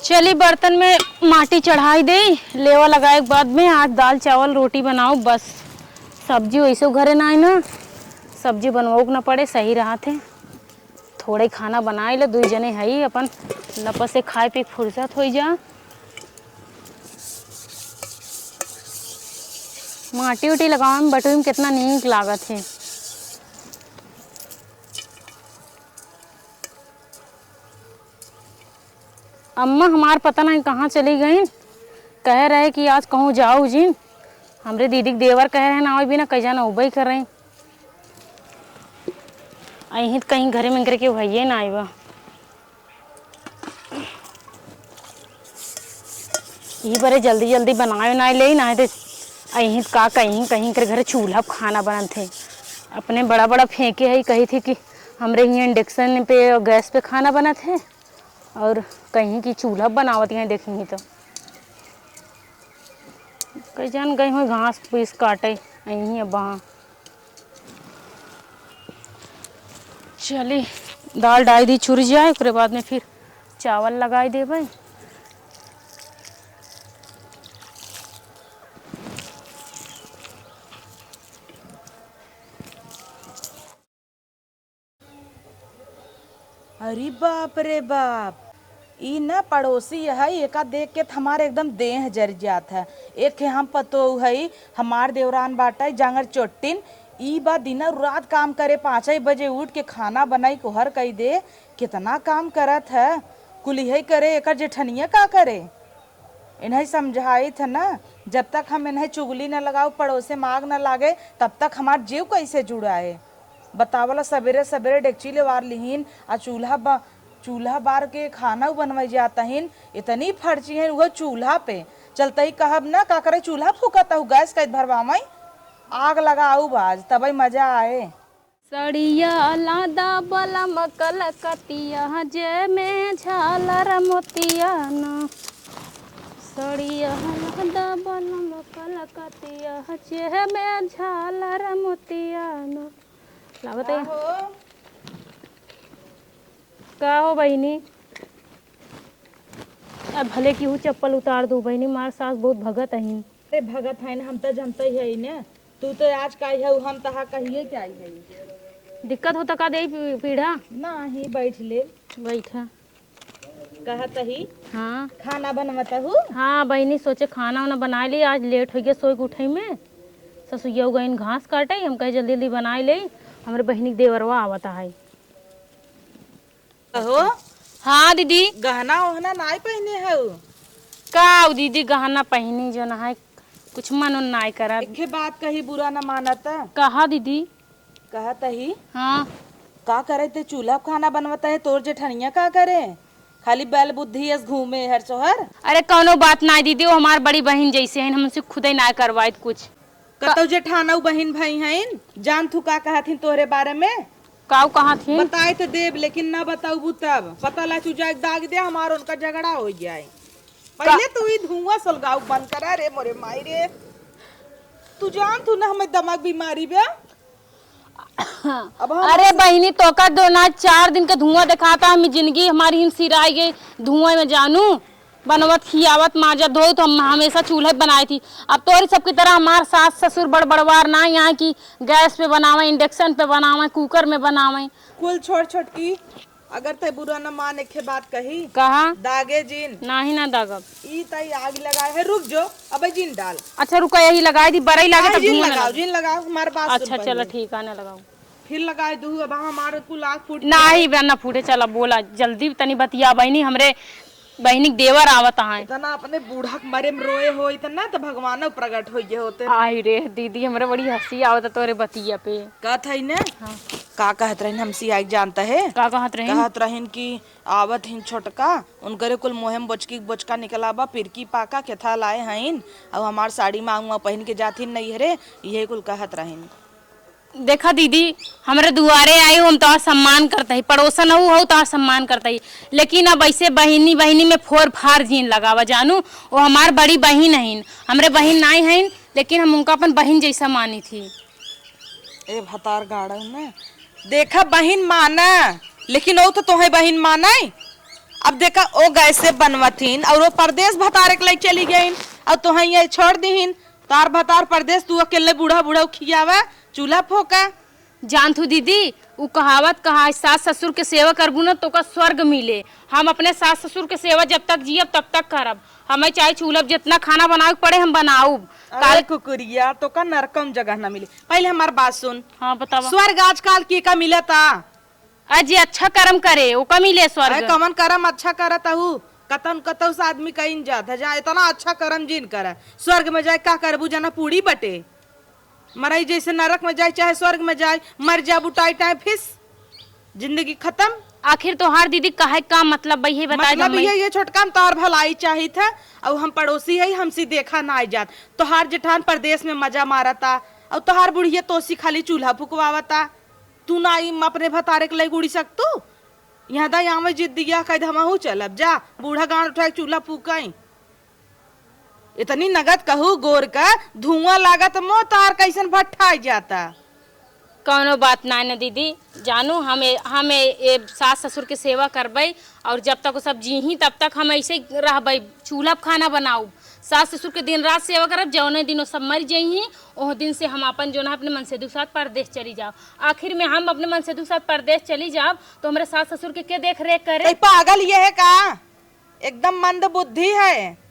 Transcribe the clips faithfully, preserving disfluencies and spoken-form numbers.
चली, बर्तन में माटी चढ़ाई देई, लेवा लगाए के बाद में आज दाल चावल रोटी बनाओ बस। सब्जी वैसे घरे ना आई ना, सब्जी बनवाओ के ना पड़े, सही रहत है। थोड़े खाना बनाए ले, दुई जने हई, अपन लपस से खाए पी के फुर्सत होई जा। माटी उटी लगावे में बटुई में कितना नीक लागत है। अम्मा हमार पता नहीं कहाँ चली गईं, कहे रहे कि आज कहूँ जाओ जिन। हमरे दीदी के देवर कहे रहे ना आवे बिना, कह जाना उबई कर रही। अहीं त कहीं घरे में करके भइये ना आइबा। ई बरे जल्दी जल्दी बनाए ना ले, ना तो अहीं का कहीं कहीं कर घरे चूल्हा पे खाना बनत है। अपने बड़ा बड़ा फेंके है, कही थी कि हमरे हियाँ इंडक्शन पे और गैस पे खाना बनत है। और कहीं कि चूल्हा बनावत हैं, देखी तो कई जान गई हो घास फूस काटे। यहीं अब वहाँ चली, दाल डाल दी चुर जाए, ओकरे बाद में फिर चावल लगाई देबे। अरे बाप रे बाप, ई न पड़ोसी है, एका देख के त हमार एकदम देह जर जात है। एक है हम पतोह है, हमार देवरान बाटा जांगर चोट्टिन, ई बा दिना रात काम करे, पाँचे बजे उठ के खाना बनाई, कोहर कई दे, कितना काम करत है। कुलिहई करे, एकर जेठनिया का करे? इन्हें समझाइत है ना, जब तक हम इन्हें चुगली न लगाओ, पड़ोसे में आग न लागे, तब तक हमार जीव कैसे जुड़ाए? बतावला, सबेरे सबेरे डेगची लेवार लिहिन आ चूल्हा बा-, चूल्हा बार के खाना बनवाई जात हिन। इतनी फर्ची है वो चूल्हा पे। चलते ही कहब ना, का करे चूल्हा फूकत हूँ, गैस कैद भरवावई, आग लगाऊ बाज, तबई मजा आए। सड़िया लादा बलम कलकतिया, जे में झालर मोतिया ना। सड़िया लादा बलम कलकतिया, जे में झालर मोतिया ना। लावत है। का हो? का हो बहिनी? अब भले केहू चप्पल उतार दू बहिनी, मार सास बहुत भगत अहिन। अरे भगत हइन, हम त जनते ही हई ने। तू तो आज का आई है, हम तहा कहिए के आई है। दिक्कत होता का दे पी-, पीढ़ा? नाही, बैठ ले। बैठा। कहत ही। हाँ। खाना बनवत हूँ? हाँ बहिनी, सोचे खाना वाना बनाए ली, आज लेट हो गया सोए के उठे में। ससुइया गइन घास काटे, हम कहे जल्दी जल्दी बनाए ले, हमरे बहिनी के देवरवा आवत है। कहो। हाँ दीदी। गहना ओहना नाई पहिने हऊ? का दीदी, गहना पहिनी जो ना है, कुछ मन उन नाई करत। एके बात कही, बुरा न मानत। कहा दीदी? कहत ही। हाँ। का करे ते चूल्हा पे खाना बनवत है, तोर जेठनिया का करे? खाली बैल बुद्धि अस घूमे हर सोहर। अरे कौनो बात नाई दीदी, वो हमार बड़ी बहिन जैसे है, हमसे खुदे नाई करवाइत कुछ। कतौ जेठानऊ बहिन भई हइन, जान थू का कहत हिन तोहरे बारे में? काऊ कहत हिन? बताए तो देब, लेकिन ना बताऊबू तब। पता ला चुजाक दाग दे, हमार उनका झगड़ा हो जाए। पहले तू ई धुआं सलगाऊ बंद करा रे मोरे माई रे। तू जान थू ना हमें दिमाग बीमारी बे। अब हम अरे बहिनी, तोका दो ना चार दिन के धुआं देखाता, हम जिंदगी हमारी हिन सिराई गई धुआं में जानू। बनवत, खियावत, माजत, धोत हम हमेशा चूल्हे बनाई थी। अब तोरी सबकी तरह हमार सास ससुर बड़ बड़वार ना यहाँ की गैस पे बनावे, इंडक्शन पे बनावे, कुकर में बनावे। कुल छोड़ छोटकी, अगर ते बुरा न मान, एक बात कही। कहा? दागे जिन। नाही ना दागब। ई तई आग लगाए है, रुक जो, अबे जिन डाल। अच्छा रुका, यही लगाई दी, बरई लागे आई तब जिन धुआं ना लगाओ, लगे। जिन लगाओ, हमार बात सुन अच्छा पहले। चला ठीक है, ना लगाओ। फिर लगाए दू, अब हमार कुल आग फूट नाही गया। बे, ना फूटे, चला बोला जल्दी, तनी बतिया बहिनी, हमरे बहिनी के देवर आवत हैं। इतना अपने बूढ़ा के मरे में रोए हो इतना, तो भगवान प्रगट हो गए होते। आई रे दीदी, हमरे बड़ी हंसी आवत तोरे बतिया पे। कहत है ने? हाँ। का कहत रहिन हमसे आई जानता है? का कहत रहिन? कहत रहिन कि आवत हिन छोटका, उनकरे कुल मोहे में बोचकी के बोचका निकला बा, पिरकी पाका केथा लाए हइन, अउ हमार साड़ी मांग मांग पहिन के जाथिन नैहरे, इहे कुल कहत रहिन। देखा दीदी, हमरे दुआरे आई हो, हम तोहार सम्मान करत ही, पड़ोसन हऊ, हऊ तोहार सम्मान करत ही, लेकिन अब ऐसे बहिनी बहिनी में फोर फार जीन लगावा जानू, वो हमार बड़ी बहिन हइन, हमरे बहिन नाई हइन, लेकिन हम उनका अपन बहिन जैसा मानी थी। ए भतार गाड़न में, देखा बहिन माना, लेकिन वो तो तोहे बहिन मानाई। अब देखा, ओ गैसे बनवथिन और वो परदेस भतारे के लइके चली गइन और तोहइ ये छोड़ दिहिन। तार भतार परदेस, तू अकेले बूढ़ा बूढ़ा खियावा, चूल्हा फोका। जानत हू दीदी, उ कहावत कहा है, "सास ससुर के सेवा करबू न, तोका स्वर्ग मिले।" हम अपने सास ससुर के सेवा जब तक जियब, तब तक करब। हमें चाहे चूल्हा पे जितना खाना बनावे के पड़े, हम बनाउब। अरे काल कुकुरिया, तोका नरकम जगह न मिले। पहले हमार बात सुन। हाँ, बतावा। स्वर्ग आजकल के का मिलता? अरे, जे अच्छा कर्म करे, ओका मिले स्वर्ग। अरे, कवन कर्म अच्छा करत हू? कतन कतौ से आदमी कइन जात है, जहाँ इतना अच्छा कर्म जिन करे, स्वर्ग में जाए का करबू, जना पूड़ी बटे? मरई जैसे नरक में जाए चाहे स्वर्ग में जाए, मर जाबू टाई टाई फिस, जिंदगी खत्म। आखिर तोहार दीदी कहे का मतलब बा, ये बताए दो मतलब हमें। ये, ये छोटका, हम तोहार भलाई चाहित है, और हम पड़ोसी है, हमसे देखा ना आई जात। तोहार जेठान परदेस में मजा मारता, और तोहार बुढ़िया तोसी खाली चूल्हा फुकवावता। तू ना ई अपने भतारे के लइके उड़ी सकतू? यहाँ दा यहाँ में जिद दिया, कह दे हमहू चलब, जा बूढ़ा गांड उठाए चूल्हा फूकाई। इतनी नगद कहू गोर का, धुआं लागत मोतार कैसन भट्ठाई जाता। कौनो बात नाय न दीदी, जानू हम ए-, हम ए-, ए सास ससुर के सेवा करबै और जब तक वो सब जीही तब तक हम ऐसे ही रहबै, चूल्हा पे खाना बनाउब। सास ससुर के दिन रात सेवा करब, जौने दिन वो सब मर जइही, ओह दिन से हम अपन जौन है अपने मनसेधू के साथ परदेस चली जाब। आखिर में हम अपने मनसेधू के साथ परदेस चली जाब तो हमरे सास ससुर के के देख रेख करे? तई पागल ये है का? एकदम मंद बुद्धि है।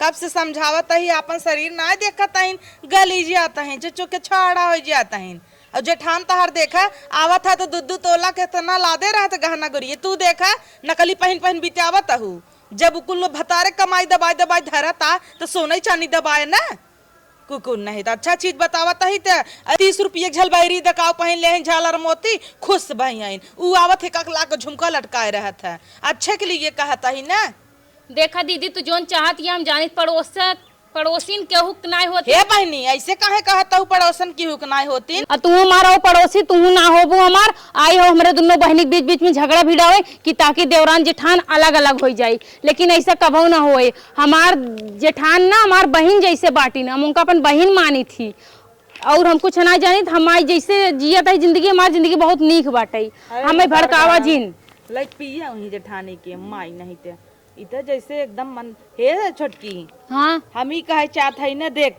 कब से समझावत ही, आपन शरीर ना देखत हइन, गली जात हइन, चुचु के छाड़ा हो जात हइन। और जेठान तहार देखा, आवत है तो दू दू तोला के इतना लादे रहत गहना गुरिये। तू देखा, नकली पहिन पहिन बितावत हू। जब उ कुल भतारे कमाई दबाई दबाई धरता, तो सोना चानी दबाए ना। कुकुर नहीं तो अच्छा चीज बतावत ही त, तीस रुपये के झलबैरी दकाव पहिन ले हैं, झालर मोती, खुश भई हैं। उ आवत है, एक लाख के झुमका लटकाए रहत है, अच्छे के लिए कहत ही ना। देखा दीदी, तू जोन चाहत ये हम जानित, पड़ोस, पड़ोसिन के हुक नाय होती। हे बहनी, ऐसे काहे कहत हूँ, पड़ोसन की हुक नाय होती? आ तू हमारा वो पड़ोसी, तू ना होबू हमार, आई हो हमरे दुनो बहनी के बीच बीच में झगड़ा भिड़ावे कि ताकि देवरान जेठान अलग अलग हो जाई, लेकिन ऐसा कबहू ना होए। हमार जेठान ना हमार बहिन जैसे बाटी ना, हम उनका अपन बहिन मानी थी। और हम कुछ ना जानित, हमारी जैसे जियत है जिंदगी, हमार जिंदगी बहुत नीक बाटे। अरे हमें भड़कावा जिन। लाइक पिया वहीं जेठानी के माई नहीं ते। इ त जैसे एकदम मन, हे छोटकी। हाँ। हम ही कहे चाहत है न, देख,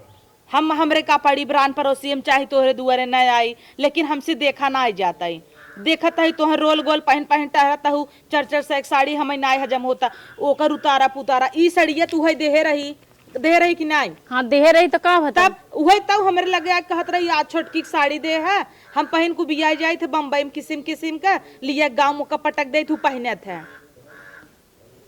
हम हमरे का पड़ी ब्रान पड़ोसी, हम चाहे तोहरे दुआरे न आई, लेकिन हमसे देखा ना आई जाता है। देखत है तोहर रोल गोल पहन पहन टहरत हूँ, चार चार सौ एक साड़ी हमें नाय हजम होता, ओकर उतारा पुतारा, ई सड़िया तू है देहे रही, देहे रही कि नाय? हाँ, देहे रही तो का होता? तब उहे तब हमरे लगे आके कहत रही, "आज छोटकी के साड़ी दे है, हम पहन को बिया जाइत है बम्बई में किसिम किसिम का, लिया गाँव में का पटक देइत हूँ, पहनत है।"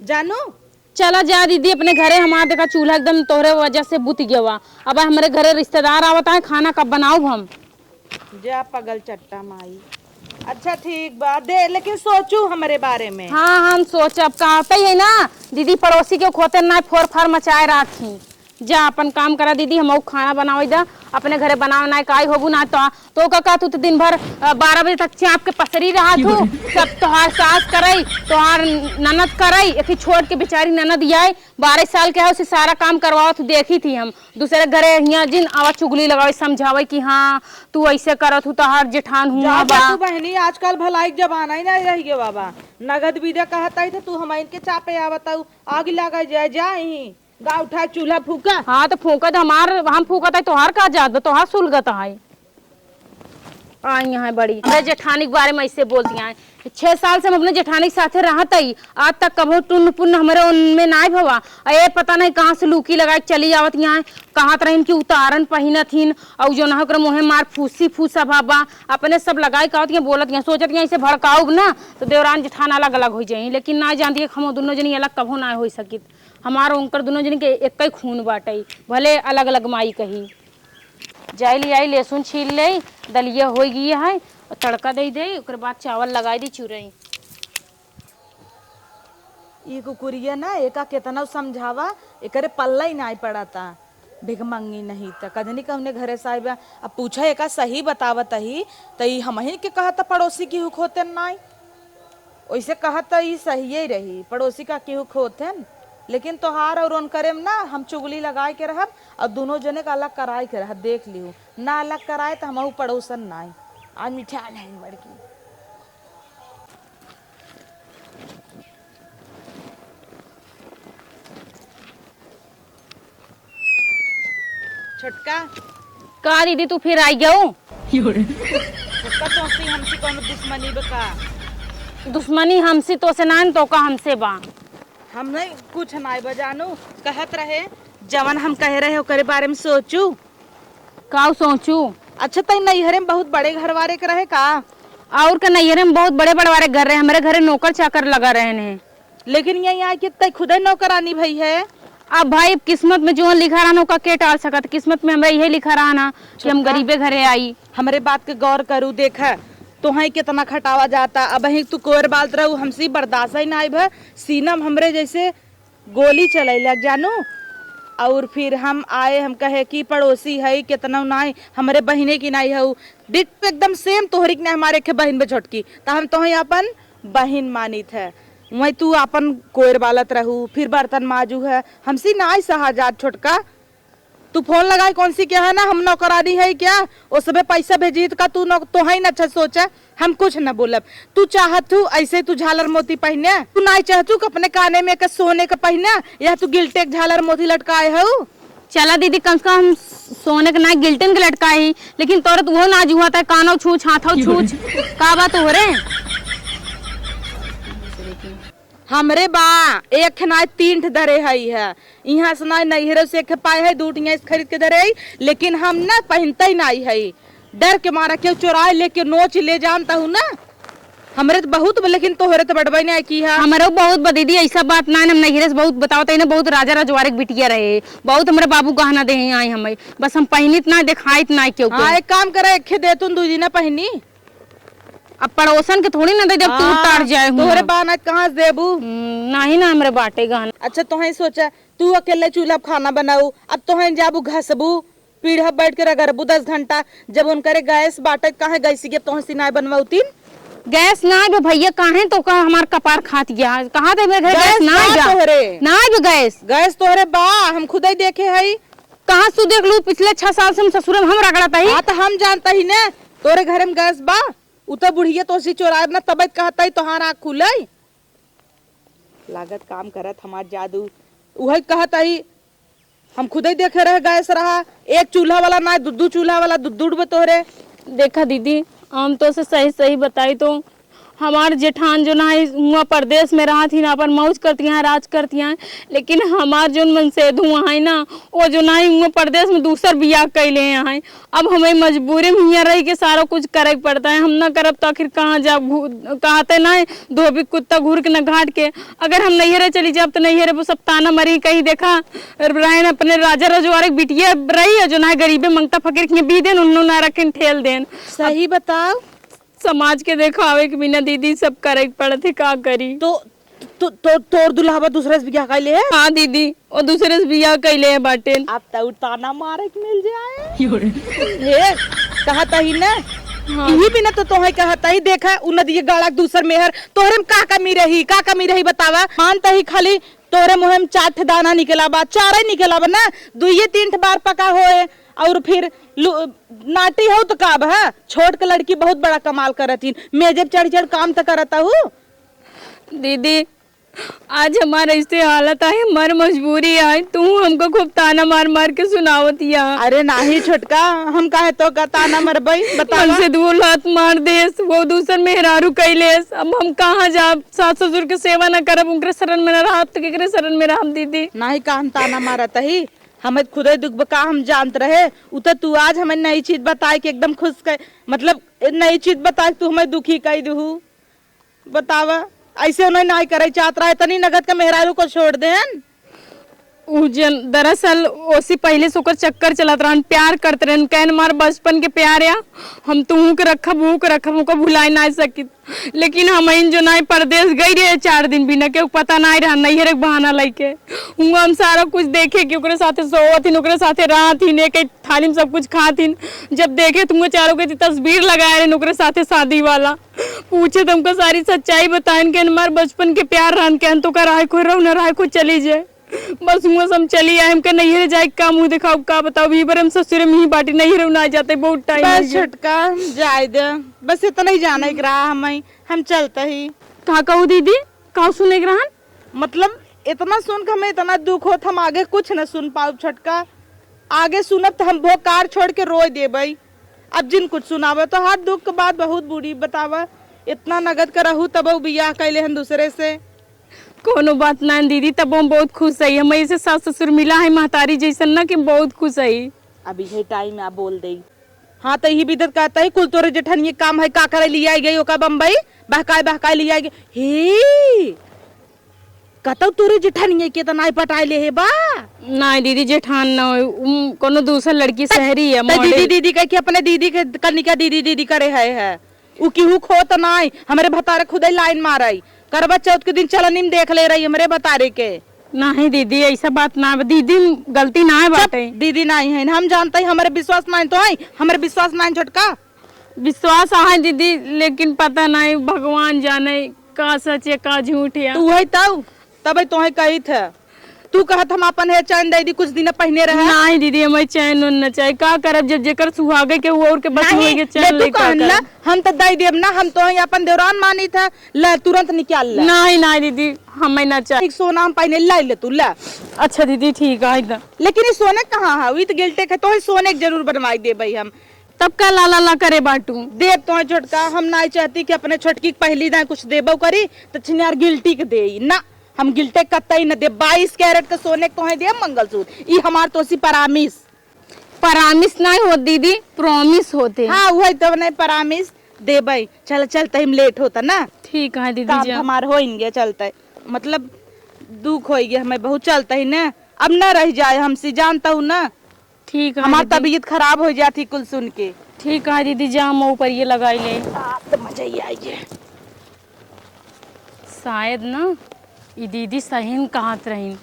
जानू? चला जा दीदी अपने घरे, हमार देखा चूल्हा एकदम तोहरे वजह से बुत गवा। अब हमरे घरे रिश्तेदार आवत है, खाना कब बनाउब हम? जा पगल चट्टा माई। अच्छा ठीक बा, दे, लेकिन सोचू हमरे बारे में। हाँ, हम सोचब, कहते ही है ना दीदी, पड़ोसी के खोते ना फोर फार मचाए रहत ही। जा अपन काम करा दीदी, हमहू खाना बनावे दा, अपने घरे बनावे ना काई होबू ना तो, तो का, का तू तो दिन भर, अ, बारह बजे तक चाप के पसरी रहत हू। सब तोहार सास करई, तोहार ननद करई, एक ही छोट के बेचारी ननद आई, बारह साल के है, उसे सारा काम करवावत हू, देखी थी हम। दूसरे घरे हियाँ जिन आवा चुगली लगावे, समझावे कि हाँ, तू ऐसे करत हू, तोहार जेठान हुआ जा, जा बा। तू बहनी, आजकल भलाई के जमाना ही नहीं रह गया बाबा। नगद विदा कहत आई तो तू हम इनके चापे आवत हू, आग लगा जाए, जा यहीं। गाँव उठा चूल्हा फूका। हाँ, तो फूका तो हमार, हम फूका तो तोहार का जात बा, तोहार सुलगत है। आई यहाँ बड़ी, हमरे जेठानी के बारे में ऐसे बोलती हैं। छह साल से हम अपने जेठानी के साथे रहत हई, आज तक कबो टुन्न पुन्न हमरे उनमें नाय भवा। आ ये पता नहीं कहाँ से लुकी लगाए के चली आवत यहाँ, कहत रहिन कि उतारन पहिनत हिन, और जो ना ओकरे मुँहे मार फूसी फूस अभावा, अपने सब लगाए के आवत यहाँ बोलत यहाँ, सोचत यहाँ ऐसे भड़काउब ना तो देवरान जेठान अलग अलग हो जाई, लेकिन ना जानती हम दोनों जनी अलग कबो ना हो सकित। हमार उनकर दुनो जनी के एक्कै खून बाटै, भले अलग-अलग माई कही। जाई ले आई, लहसुन छील ले, दलिया होइ गई है, और तड़का दे दे, ओकर बाद चावल लगाई दी चुरई। ई कुकुरिया ना, एका केतना समझावा, एकरे पल्ला ही नाई पड़ता। भिखमंगी नहीं त कजनी कौने घरे से आइबा। अब पूछा एका सही बतावत ही, त ई हमही के कहत पड़ोसी की हुक होते नाई। ओइसे कहत त ई सहिए रही, पड़ोसी का केहू खोथेन, लेकिन तोहार और उनकरे में ना हम चुगली लगाए के रहब और दुनो जने का अलग कराए के रहब। देख लिहू, ना अलग कराए त हमहू पड़ोसन नाई। आज मिठाई नहीं बड़की। छोटका। का दीदी, तू फिर आई गऊ? छोटका, तोसी हमसे कौनो दुश्मनी बा का? दुश्मनी हमसे तोसे ना, तो का हमसे बा? हम नहीं, कुछ नाई बा जानू। कहत रहे, जवन हम कहे रहे ओकरे बारे में सोचू। का सोचू? अच्छा, तई नैहरे में बहुत बड़े घर वारे के रहे का? और का, नैहरे में बहुत बड़े बड़वारे घर रहे, हमरे घरे नौकर चाकर लगा रहे हैं। लेकिन यहीं आके तई खुदे नौकरानी भई है। अब भाई, किस्मत में जो लिखा रहना, ओका के टाल सकत? किस्मत में हमरा यही लिखा रहना कि हम छोटका, गरीबे घरे आई। हमरे बात के गौर करू, देखा, तोहई कितना खटावा जाता। अबहीं तू कोयर बालत रहू, हमसे बर्दाश्त ही नाई भा। सीना में हमरे जैसे गोली चलैलक जानू। और फिर हम आए, हम कहे कि पड़ोसी है, कितना नाई, हमरे बहिने की नाई हऊ, डिट एकदम सेम तोहरी के नाई, हमारे के बहिन बा छोटकी, त हम तोहई अपन बहिन मानित है। वहीं तू अपन कोयर बालत रहू, फिर बर्तन माजू है, हमसे नाई सहा जात छोटका। तू फोन लगाई, कौन सी क्या है ना, हम नौकरानी है क्या? ओ सबे पैसा भेजी त का तू नौ-, तोहई न अच्छा सोचा, हम कुछ न बोलब। तू चाहत हू ऐसे तू झालर मोती पहिने, तू नाई चाहत हू कि अपने काने में के सोने के पहिने, या तू गिल्टे के झालर मोती लटकाए हऊ? चला दीदी, कम से कम हम सोने के ना गिल्टन के लटकाए ही, लेकिन तोरे तो वो ना जुआता है, कानो छूछ, हाथो छूछ, का बात हो रे? हमरे बा, एक ठे नाई तीन ठे धरे हई है। इहाँ से नाई नैहरे से एक ठे पाए है, दू ठे इहाँ से खरीद के धरे हई, लेकिन हम ना पहिनते ही नाई हई। डर के मारा केहू चोराए लेके नोच ले जानता हूँ ना। हमरे तो बहुत बा, लेकिन तोहरे तो बड़बे नाई की है। हमरो बहुत बा दीदी, ऐसा बात ना है, हम नैहरे से बहुत बतावत है ना, बहुत राजा रजवारे के बिटिया रहे, बहुत हमरे बाबू गहना दे आई हमें, बस हम पहिनित ना, देखाइत ना केहू के। हाँ, एक काम करे, एक ठे दे तुम दू दिना पहिनी। अब पड़ोसन के थोड़ी ना दे देब, टूट हाँ, टाट जाए हुआ। तोहरे बा ना, कहाँ से देबू? हम्म, नाही ना हमरे बाटे गहना। अच्छा, तोहे सोचा, तू अकेले चूल्हा पे खाना बनाऊ, अब तोहे जाबू घसबू, पीढ़ा बैठ के रगड़बू दस घंटा, जब उनकरे गैस बाटे, काहे गैस के तोहे से नाय बनवाउतीन? गैस नाय बे भैया, काहे तो का हमार कपार खात गया? कहाँ थे मेरे घर गैस गैस नाय बा बा? तोहरे? नाय बे गैस। गैस तोहरे बा, हम खुदे देखे हई। कहाँ से तू देख लू? पिछले छह साल से हम ससुरे में हम रगड़त हई। हाँ, तो हम जानत ही ने, तोरे घरे में गैस बा, उ तो बुढ़िया तोसी चोरायब ना, तबे कहत हई तोहार आँख खुलई। लागत काम करत हमार जादू। उहे कहत हई, हम खुदे देखे रहे, गैस रहा, एक चूल्हा वाला ना, दू दू चूल्हा वाला, दू दू बे तोहरे। देखा दीदी, हम तोसे सही सही बताई तो हमार जेठान जो ना है, हुआं परदेस में रहत ही ना, अपन मौज करती हैं, राज करती हैं, लेकिन हमार जोन मनसेधु हुआं है ना, वो जो ना है, हुआं परदेस में दूसर बियाह कइले हैं। अब हमें मजबूरी में हियां रहि के सारा कुछ करे के पड़ता है। हम ना करब तो आखिर कहाँ जाब? घू-, कहते ना है, धोबी कुत्ता घूर के ना घाट के। अगर हम नैहरे चली जाब तो नैहरे वो सब ताना मरी, कहीं देखा रायन अपने राजा रजवारे के बिटिया रही है, जो ना है गरीबे मंगता फकीर के बियाह देन, उन्नो ना रखेन, ठेल देन। सही बताओ। समाज के देखावे के बिना दीदी सब करे के पड़त है, का करी? तो, तो, तो तोर दुल्हवा दूसरे से बियाह कइले है? हाँ दीदी, वो दूसरे से बियाह कइले है बाटेन। अब तो ताना मारे के मिल जाए। हे, कहत ही ना, हाँ। इही बिना तो तोहे कहत ही, देखा, उ नदिया गाड़ा के दूसर मेहर, तोहरे में का कमी रही, का कमी रही बतावा? मानत ही खाली तोहरे मुँहे में चार ठे दाना निकला बा, चारे निकला बा ना, दुइये तीन ठे बार पका होए, और फिर लु-, नाटी हो तो का बा, छोट के लड़की बहुत बड़ा कमाल करत ही, मेजे पे चढ़ चढ़ काम तो करत हूँ। दीदी, आज हमार ऐसे हालत आए, हमार मजबूरी आए, तू हमको खूब ताना मार मार के सुनावत या। अरे नाही छोटका, हम काहे तो का ताना मरबई, बतावा। मन से दू लात मार देस, वो दूसर मेहरारू कइलेस, अब हम कहाँ जाब? सास ससुर के सेवा ना करब, उनकरे शरण में ना रहब, तो केकरे शरण में रहब दीदी? नाही का हम ताना मारत ही, हमें खुदे दुख बा का हम जानत रहे, उ तो तू आज हमें नई चीज बताए के एकदम खुश कर, मतलब नई चीज बताए के तू हमें दुखी कई दुहू। बतावा, ऐसे उन्हें नाई करे चाहत रहा, इतनी नगद के मेहरारू को छोड़ देन। उ जन, दरअसल ओसी पहले से ओकर चक्कर चलत रहन, प्यार करत रहन, कहन हमार बचपन के प्यार या, हम तुहू के रखब, हू के रखब, ओकर भुलाए ना सकित। लेकिन हम इन जो नाई परदेस गई रहे चार दिन बिना केहू पता नाई रहा, नैहर के बहाना लइके। हुआ हम सारा कुछ देखे कि ओकरे साथे सोवत हिन, ओकरे साथे रहत हिन, एक थाली में सब कुछ खात हिन। जब देखे तुमको चारों के तस्वीर लगाए रहन ओकरे साथे शादी वाला। पूछे तुमको सारी सच्चाई बताएन के हमार बचपन के प्यार रहन के तो का राय खो रहू ना राय खो चली जाए। बस हुआ से हम चली आए, हमके नैहरे जाए का मुँह दिखाओ का बताओ, ई बार हम ससुरे में ही बाटी नैहरे ना जाते बहुत टाइम हो बस गया। छोटका जाए दे, बस इतना ही जाने के रहा हमें, हम चलते ही। का कहू दीदी, का सुने के रहन? मतलब इतना सुन के हमें इतना दुख होत, हम आगे कुछ न सुन पाउब छोटका। आगे सुनब त हम भोकार छोड़ के रोय देबई। अब जिन कुछ सुनावे तो हर दुख के बात बहुत बुरी बतावा। इतना नगद का रहू तब बियाह कैले हन दूसरे से। कोनो बात ना दीदी, तब हम बहुत खुश हई। हम ऐसे सास ससुर मिला है महतारी जैसन ना कि हम बहुत खुश हई। अब इहे टाइम आ बोल दे। हाँ, तो यही बिदत कहता है, कुल तोरे जेठनिए काम है, का करे लिया गई ओका बम्बई, बहकाए बहकाए लिया गई। हे, कतौ तोरे जेठनिए के त नाई पटाए ले हे बा? नाई दीदी, जेठान ना हो, उम, कोनो दूसर लड़की त, शहरी है, त दीदी, model। दीदी कह के अपने दीदी के कनिका दीदी, दीदी करे है, है। उ केहू खो त नाई, हमरे भतारे खुदे लाइन मारई। करवा चौथ के दिन चलनी में देख ले रही हमरे भतारे के। नहीं दीदी, ऐसा बात ना बा। दीदी गलती ना है चुप, बाटे। दीदी नहीं है, हम जानते हैं, हमरे विश्वास नहीं तो है, हमरे विश्वास नहीं छोटका। विश्वास आहे दीदी, लेकिन पता नहीं, भगवान जाने का सच है, का झूठ है। तू है तब, तबे तोहे कही थे। तू कहत हम अपन है चैन दे दी, कुछ दिन पहने रहे। नहीं दीदी, हमें चैन उन न चाहे। का करब, जब जेकर सुहागे के हुआ और के बस नहीं, हुए के ले चैन तू ले का कहन ना, करब? हम तो दे देब ना, हम तो है अपन देवरान मानी था, ले तुरंत निकाल ले। नहीं, नहीं दीदी, हमें ना चाहे। एक सोना हम पहने लाई ले तू, ले। अच्छा दीदी, ठीक है, एकदम। लेकिन ये सोने कहाँ है? ये तो गिल्टे के, तो है सोने के जरूर बनवाई देबई हम। तब का लाला ला करे बाटू? देब तोहे छोटका, हम नाई चाहती कि अपने छोटकी के पहली दाएं कुछ देबो करी, तो छिनार गिल्टी के देई ना, हम गिल्टे कतई न देब। बाईस कैरेट के सोने के तोहे देब मंगलसूत्र, ई हमार तोसी परामिस। परामिस नाई होत दीदी, promise होते। हाँ, उहे तो नहीं परामिस देबई। चल, चल, तहिम लेट होता ना। ठीक है दीदी काम जान। हमार होइंगे, चलते, मतलब, दुख होइगे हमें बहुत, चलते ही ना, अब ना रह जाए हमसे, जानता हूँ ना। ठीक है हमार दीदी। तबीयत खराब हो जाती कुल सुन के। ठीक है दीदी, जा हम ऊपर ये लगाई ले। आप तो मजा ही आई है। शायद ना, ई दीदी सही में कहत रहीन,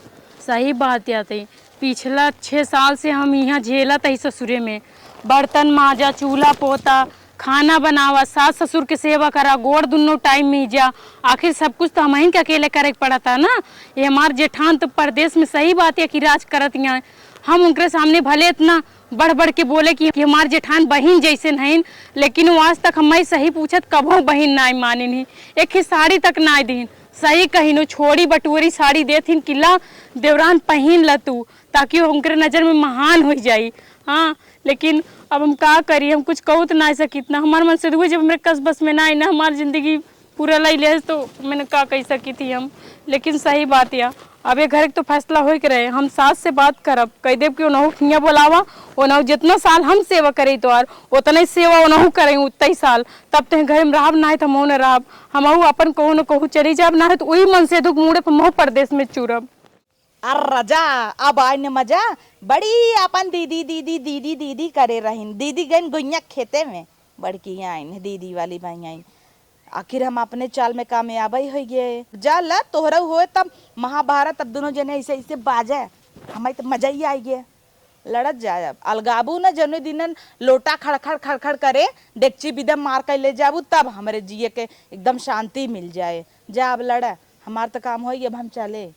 सही बात या तई। पिछला छः साल से हम यहाँ झेलत हई ससुरे में, बर्तन माजा, चूल्हा पोता, खाना बनावा, सास ससुर के सेवा करा, गोड़ दुन्नो टाइम मीजा, आखिर सब कुछ तो हमहिन के अकेले करे के पड़ता ना। ये हमार जेठान तो परदेस में, सही बात है कि राज करत यहाँ, हम उनकरे सामने भले इतना बढ़ बढ़ के बोले कि, कि हमार जेठान बहिन जैसे हईन, लेकिन वो आज तक हमें सही पूछत कबहूँ बहिन नाई मानिन ही, एक ही साड़ी तक नाई दीन। सही कहिन, वो छोड़ी बटोरी साड़ी देत हिन कि ला देवरान पहिन ल तू, ताकि वो उनकरे नजर में महान होइ जाई। हाँ, लेकिन अब हम का करी, हम कुछ कहू तो नाई सकित ना। हमार मन से दुआ जब हमरे कस बस में ना आई ना, हमार जिंदगी पूरा लई ले तो मैंने का कह सकी थी हम। लेकिन सही बात या, अब ये घर के तो फैसला होई के रहे, हम सास से बात करब, कह देब कि ओनहु खिया बोलावा, ओनहु जितना साल हम सेवा करे तोहार, उतना ही सेवा ओनहु करे उतना ही साल, तब तो घर में रहब, ना है तो हमहु न रहब, हमहु अपन कहूँ न कहूँ चली जाब, ना है तो वही मन से दुख मूड़े पर महु परदेश में चूरब। अरे राजा, अब आए न मजा, बड़ी अपन दीदी, दीदी, दीदी, दीदी करे रहिन। दीदी गइन गुइया खेते में, बड़की आइन, दीदी वाली बाई आइन। आखिर हम अपने चाल में कामयाब ही होइ गए। जा ला, तोहरा होए तब महाभारत, तब दोनों जने ऐसे, ऐसे बाजे, हमें तो मजा ही आई गए। लड़त जाए अब, अलगाबू न जनु दिनन लोटा खड़खड़, खड़खड़ करे, डेगची बिदा मार कर ले जाबू, तब हमरे जिए के एकदम शांति मिल जाए। जा अब लड़, हमार तो काम होई, अब हम चले।